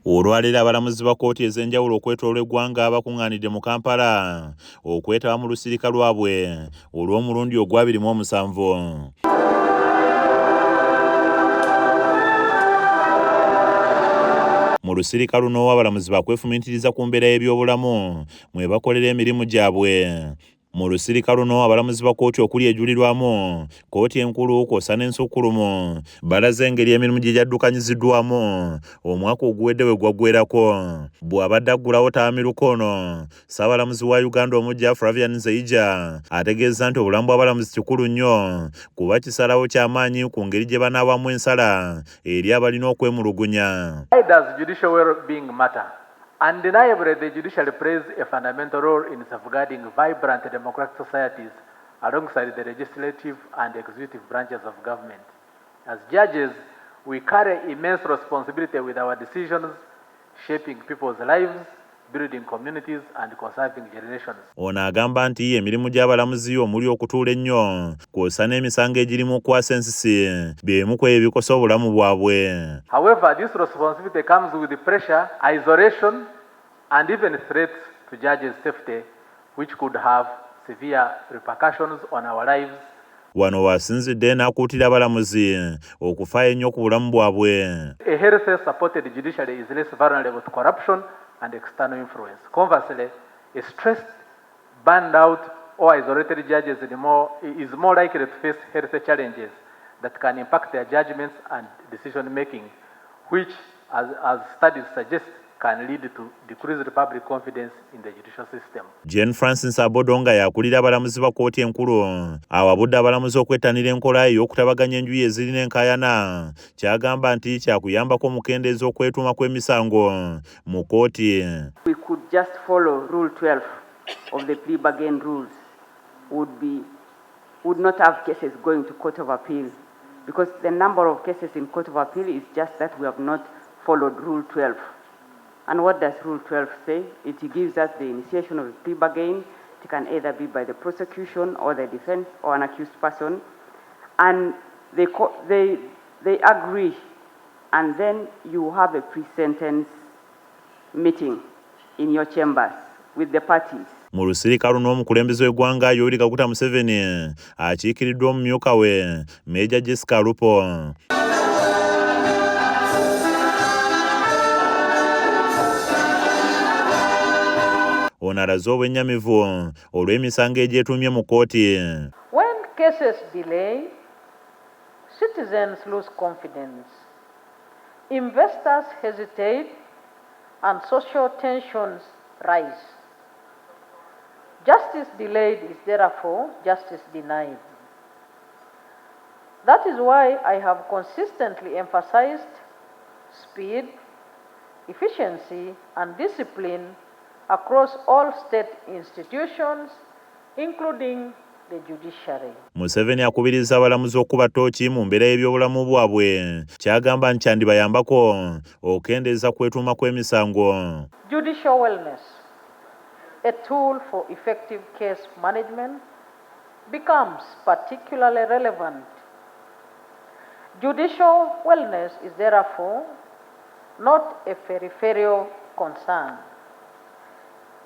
Olwaleero abalamuzi ba kkooti ez'enjawulo okwetooloola eggwanga bakuŋŋaanidde mu Kampala okwetaba mu lusirika lwabwe olw'omulundi ogwa 27. Mu lusirika luno abalamuzi bakwefumiitiriza ku mbeera y'ebyobulamu mwe bakolera emirimu gyabwe. Mu lusirika luno abalamuzi ba kkooti okuli ejulirwamu, kkooti enkulu kw'ossa n'ensukkulumu balaze engeri emirimu gye gyaddukanyiziddwamu omwaka oguwedde we gwaggweerako. Bw'abadde aggulawo ttabamiruka ono, Ssaabalamuzi wa Uganda omuggya Flavian Nzeija ategeezezza nti obulamu bw'abalamuzi kikulu nnyo kuba kisalawo ky'amaanyi ku ngeri gye banaawamu ensala eri abalina okwemulugunya. Why does judicial well-being matter? Undeniably, the judiciary plays a fundamental role in safeguarding vibrant democratic societies alongside the legislative and executive branches of government. As judges, we carry immense responsibility with our decisions shaping people's lives, building communities and conserving generations. Ono agamba nti emirimu gy'abalamuzi omuli okutuula ennyo kw'ossa n'emisango egirimu okukwasa ensisi by'ebimu ku ebyo ebikosa obulamu bwabwe. However, this responsibility comes with pressure, isolation, and even threats to judges' safety, which could have severe repercussions on our lives. Wano w'asinzidde n'akuutira abalamuzi okufaayo ennyo ku bulamu bwabwe. A healthy, supported judiciary is less vulnerable to corruption and external influence. Conversely, a stressed, burned out, or isolated judge is more likely to face health challenges that can impact their judgments and decision making, which, as studies suggest, can lead to decreased public confidence in the judicial system. Jane Francis Abodo nga yakulira abalamuzi ba kkooti enkulu awabudde abalamuzi okwettanira enkola ey'okutabaganya enjuyi ezirina enkaayana, ky'agamba nti kyakuyambako mu kukendeeza okwetuuma kw'emisango mu kkooti. We could just follow Rule 12 of the plea bargain rules, would not have cases going to Court of Appeal, because the number of cases in Court of Appeal is just that we have not followed Rule 12. And what does Rule 12 say? It gives us the initiation of a plea bargain. It can either be by the prosecution or the defense or an accused person. And they agree, and then you have a pre-sentence meeting in your chambers with the parties. Mu lusirika luno omukulembeze w'eggwanga Yoweri Kaguta Museveni akiikiriddwa omumyuka we Meeja Jessica Alupo. Ono alaze obwennyamivu olw'emisango egyetuumye mu kkooti. When cases delay, citizens lose confidence, investors hesitate, and social tensions rise. Justice delayed is therefore justice denied. That is why I have consistently emphasized speed, efficiency, and discipline across all state institutions, including the judiciary. Museveni akubiriza abalamuzi okuba ttooki mu mbeera y'ebyobulamu bwabwe, kyagamba nti kyandibayambako okukendeeza kwetuuma kw'emisango. Judicial wellness, a tool for effective case management, becomes particularly relevant. Judicial wellness is therefore not a peripheral concern.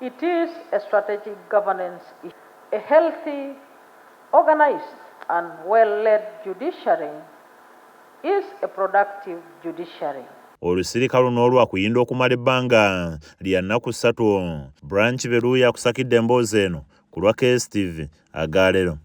It is a strategic governance issue. A healthy, organized, and well-led judiciary is a productive judiciary. Olusirika luno lwakuyinda okumala ebbanga lya nnaku 3. Branch Beruya akusakidde emboozi eno ku lwa KSTV agaalero.